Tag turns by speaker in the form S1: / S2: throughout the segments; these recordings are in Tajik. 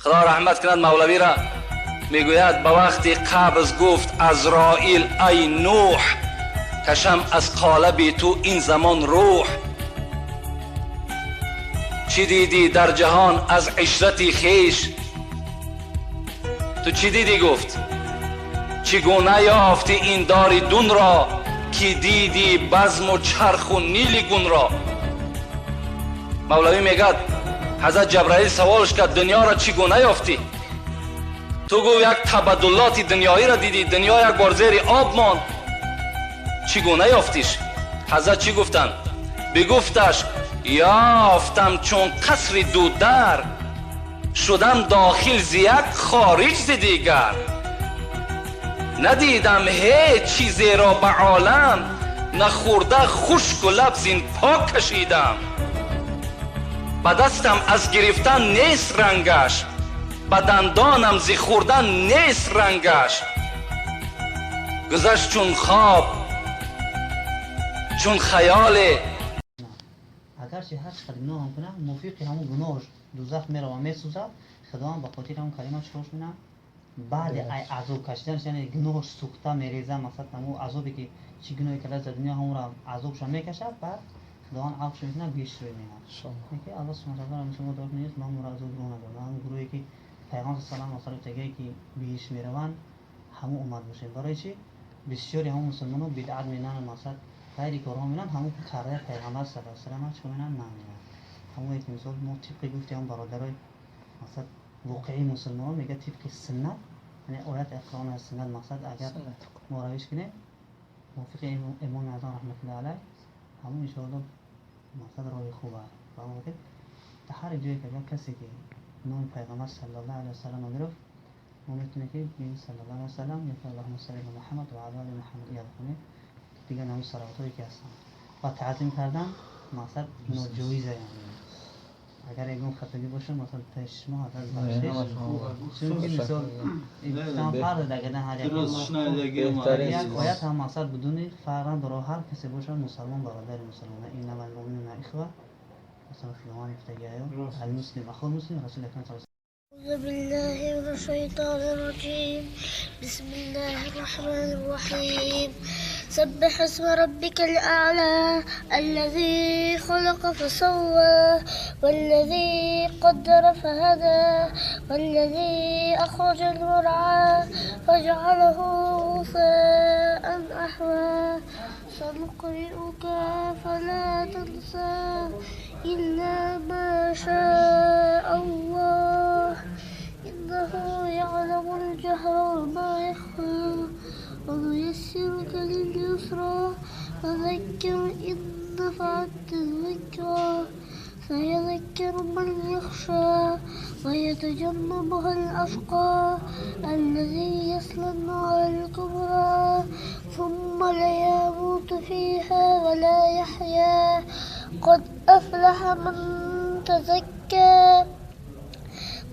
S1: Худо раҳмат кунад Мавлавиро, мегӯяд ба вақти қабз гуфт Азроил ай Нӯҳ, кашам аз қолаби ту ин замон рӯҳ. Чӣ дидӣ дар ҷаҳон аз ишрати хеш? Ту чӣ дидӣ гуфт? Чӣ гуна ёфтӣ ин дори дунро, ки дидӣ базму чарху нили гунро? Мавлавӣ мегӯяд ҳазрат Ҷабраил саволш кард дунёро чӣ гуна ёфтӣ? Ту гуфт як табаддулоти дунёиро дидӣ, дунё як бор зери об монд, чӣ гуна ёфтиш? Ҳазрат чӣ гуфтанд? Бигуфташ ёфтам чун қасри дудар, шудам дохил зи як хориҷ зи дигар. Надидам ҳеҷ чизеро ба олам, нахӯрда хушку лаб зин пок кашидам. Ба дастам аз гирифтан нест рангаш, ба дандонам зи хӯрдан нест рангаш. Гузашт чун хоб, чун хаёле.
S2: Агарчи ҳар чӣ қадр гуноҳ ҳам кунад, мувофиқи ҳамон гуноҳаш дӯзах меравад, месӯзад. Худованд ба хотири ҳамон калима чикорш менамад? Баъди азоб кашиданаш, яъне гуноҳаш сӯхта мереза, масалан ҳамон азобе ки чӣ гуноҳе кардааст дар дунё, ҳамонро азобша мекашад, баъд худованд афвш мекунад, беҳишт рӯй менамад. Ки Аллоҳ субҳонаҳу ва таъоло ҳамеша мо дуо кунем, мо моро азоб гуноҳ надорад. Ҳамон гурӯҳе ки пайғамбар саллаллоҳу алайҳи васаллам тагие ки беҳишт мераванд, ҳамон уммат бошем. Барои чӣ? Бисёри ҳамон мусулмонҳо бидъат менананд, масалан ғайри корҳо менанд, ҳамон кардаи пайғамбар саллаллоҳу алайҳи васаллам чӣ менанд? Наменанд. Ҳамое ки мисол мо тибқи гуфти ҳамон бародарои масалан воқеии мусулмонон мегӯяд тибқи суннат, яъне ояти Қуръон аз суннат, мақсад агар мо равиш кунем мувофиқи имоми аъзам раҳматуллоҳи алайҳ, ҳамон иншоаллоҳ мақсад роҳи хуб аст. Ба ҳамон хотир дар ҳар ҷое ки агар касе ки номи пайғамбар саллаллоҳу алайҳи васаллам гирифт, мо метавонем ки бигӯем саллаллоҳу алайҳи васаллам ё аллоҳумма салли ала Муҳаммад ва ала оли Муҳаммад ёд кунем. Дигар ҳамон салавотҳое ки ҳастанд ва таъзим кардан мақсад ноҷоиз аст. Агар ягон хатогӣ боша, масалан пеши шумо ҳазрат бахшиш, чунки мисол инсон фарқ дагада ҳар як оят ҳам мақсад бидуни фарқ надорад, ҳар касе боша мусалмон бародари мусалмон, иннамал муъминуна ихва, масалан худованд гуфтагиаё алмуслим ахул муслим, расули акрам саллаллоҳу
S3: أعوذ بالله من الشيطان الرجيم. بسم الله الرحمن الرحيم. سبح اسم ربك الأعلى الذي خلق فسوى والذي قدر فهدى والذي أخرج المرعى فجعله غثاء أحوى. سنقرئك فلا تنسى إلا ما شاء الله إنه يعلم الجهر وما يخفى ونيسرك لليسرى فذكر إن نفعت الذكرى سيذكر من يخشى ويتجنبها الأشقى الذي يصلى النار الكبرى ثم لا يموت فيها ولا يحيا. قد أفلح من تزكى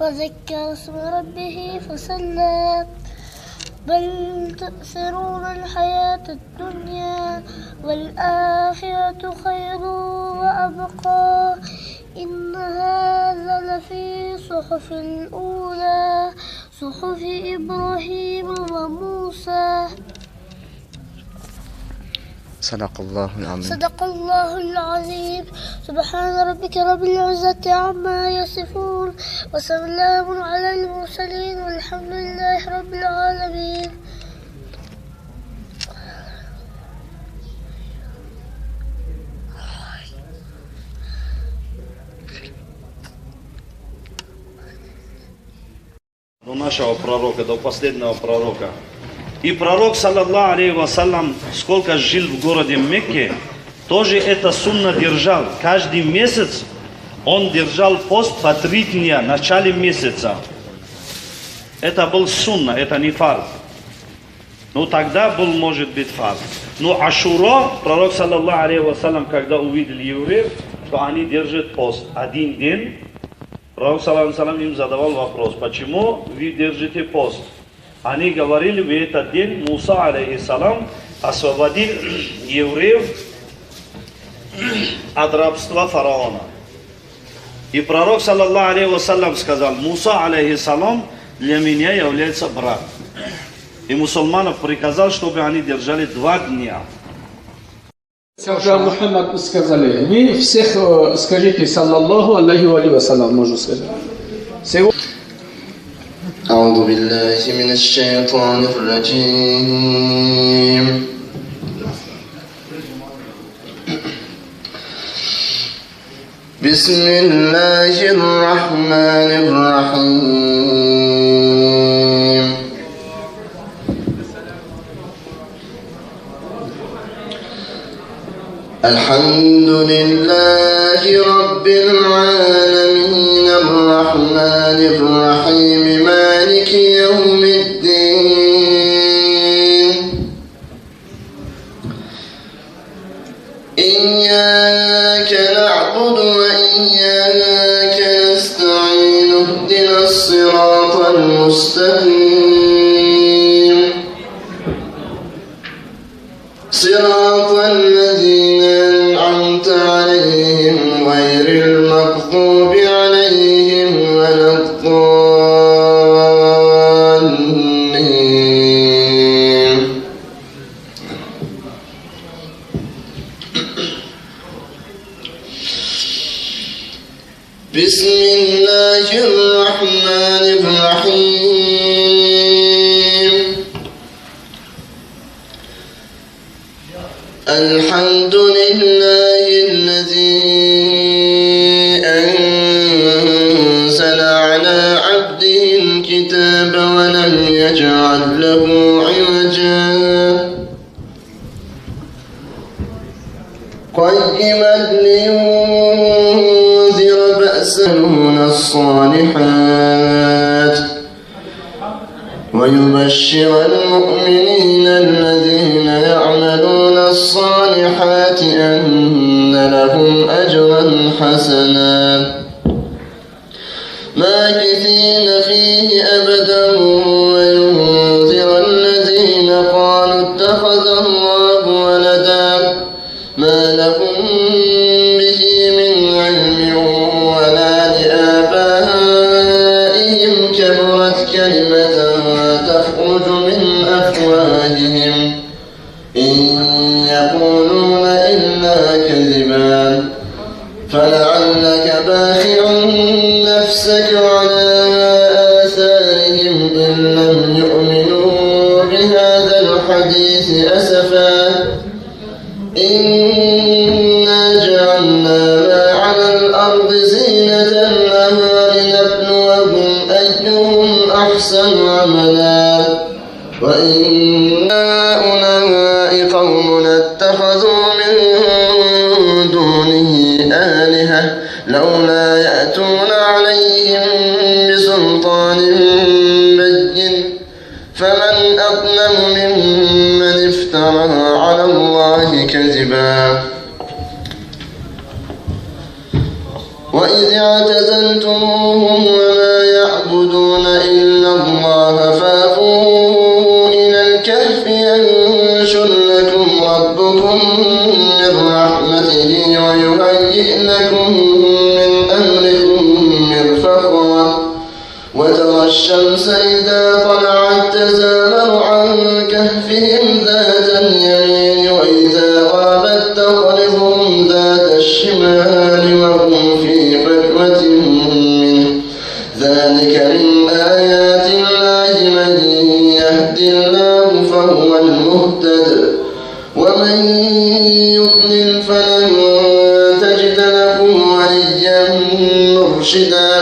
S3: وذكر اسم ربه فصلى. بل تؤثرون الحياة الدنيا والآخرة خير وأبقى. إن هذا لفي صحف الأولى صحف إبراهيم وموسى.
S4: صدق الله العظيم.
S3: صدق الله العظيم. سبحان ربك رب العزة عما يصفون وسلام على المرسلين والحمد لله رب العالمين.
S5: До нашего пророка, до последнего пророка. И пророк, саллаллаху алейхи вассалям, сколько жил в городе Мекке, тоже это сунна держал. Каждый месяц он держал пост по 3 дня, в начале месяца. Это был сунна, это не фарз. Ну тогда был, может быть, фарз. Но Ашура, пророк, саллаллаху алейхи вассалям, когда увидел евреев, что они держат пост один день, пророк, саллаллаху алейхи вассалям, им задавал вопрос, почему вы держите пост? Они говорили, в этот день Муса, алейхиссалам, освободил евреев от рабства фараона. И пророк, саллаллаху алейхи вассалям, сказал: Муса, алейхиссалам, для меня является брат. И мусульманов приказал, чтобы они держали 2 дня.
S6: Когда Мухаммад сказали, вы всех скажите, саллаллаху алейхи вассалям, можно сказать.
S4: أعوذ بالله من الشيطان الرجيم. بسم الله الرحمن الرحيم. الحمد لله رب العالمين الرحمن الرحيم مالك يوم الدين. إياك نعبد وإياك نستعين اهدنا الصراط المستقيم صراط الذين أنعمت عليهم غير المغضوب عليهم ولا الضالين. بسم الله الرحمن الرحيم. الحمد لله الذي أنزل على عبده الكتاب ولم يجعل له عوجا قيما لينذر بأسا من الصالحات ويبشر المؤمنين الذين يعملون الصالحات أن لهم أجرا حسنا ماكثين فيه أبدا وينذر الذين قالوا اتخذ الله ولدا ما لهم به من علم ولا لآبائهم كبرت كلمة تخرج من أفواههم إن يقولون إلا كذبا. فلعلك باخع نفسك على آثارهم إن لم يؤمنوا بهذا الحديث أسفا. إنا جعلنا ما على الأرض زينة لها لنبلوهم أيهم أحسن عملا. وإنا أولئك قوم اتخذوا من دونه آلهة لولا يأتون عليهم بسلطان بين فمن أظلم ممن افترى على الله كذبا. وإذ اعتزلتموهم وما يعبدون إلا الله فأووا إلى الكهف ينشر لكم ربكم من رحمته ويهيئ لكم من أمركم مرفقا. وترى الشمس إذا طلعت تزاور عن كهفهم ذات اليمين وإذا غابت تقرضهم ذات الشمال وهم في فجوة منه. ذلك من آيات الله من يهد الله فهو المهتد ومن يضلل فلن تجد له وليا مرشدا.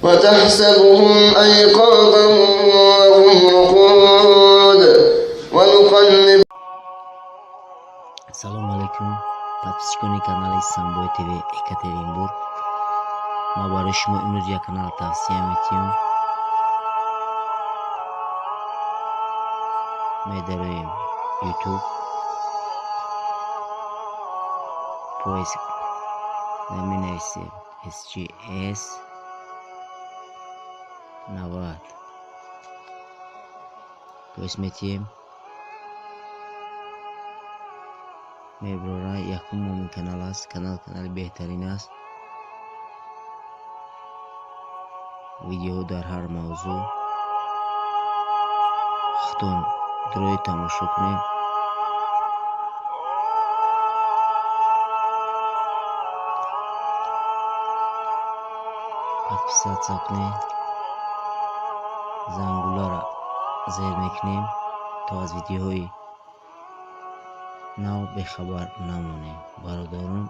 S4: وتحسبهم أيقاظا وهم رقود ونقلب.
S7: Салом алейкум, подписчикони канали Самбой ТВ Екатеринбург. Ма барои шумо имрӯз як канал тавсия метиҳам. Медароем YouTube, поиск менависем SGS 90, поиск метиҳем, меброра. Якум момин канал аст. Канал канали беҳтарин аст. Видеоҳо дар ҳар мавзӯъ худтон дурои тамошо кунед. Подписаться кунед, зангуларо зер мекунем, то аз видеоҳои нав бехабар намонем. Бародарон,